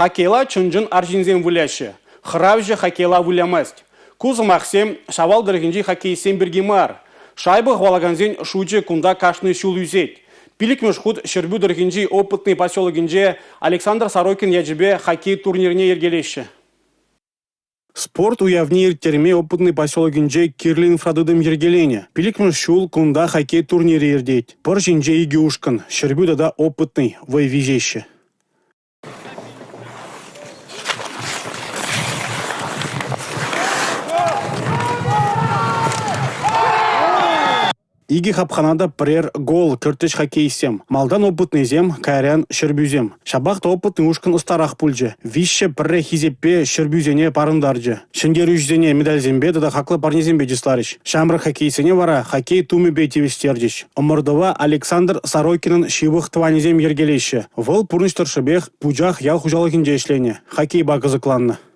Хоккейла чӑн-чӑн арҫынсем выляҫҫӗ. Хӑравҫӑ хоккейла вылямасть. Ку сӑмахсем Ҫавал тӑрӑхӗнчи хоккеистсем пирки мар. Шайба хӑвалакансен шучӗ кунта кашни ҫул ӳсет. Пиллӗкмӗш хут Ҫӗрпӳ тӑрӑхӗнчи Опытный поселокӗнче Александр Сорокин ячӗпе хоккей турнирне йӗркелеҫҫӗ. Спорт уявне ирттерме Опытный поселокӗнче кирлӗ инфратытӑм йӗркеленӗ. Пиллӗкмӗш ҫул кунта хоккей турнирӗ иртет. Пӑр ҫинче икӗ ушкӑн – Ҫӗрпӳ тата Опытный – вӑй виҫеҫҫӗ. Икӗ хапхана та пӗрер гол кӗртрӗҫ хоккеистсем. Малтан опытнисем, кайран ҫӗрпӳсем. Ҫапах та опытный ушкӑн ӑстарах пулчӗ. 3-1 хисеппе ҫӗрпӳсене парӑнтарчӗ. Ҫӗнтерӳҫӗсене медальсемпе тата хаклӑ парнесемпе чысларӗҫ. Ҫамрӑк хоккеистсене вара хоккей тумӗпе тивӗҫтерчӗҫ. Ӑмӑртӑва Александр Сорокинӑн ҫывӑх тӑванӗсем йӗркелеҫҫӗ. Вӑл пурнӑҫ тӑршшӗпех Пучах ял хуҫалӑхӗнче ӗҫленӗ, хоккейпа кӑсӑкланнӑ.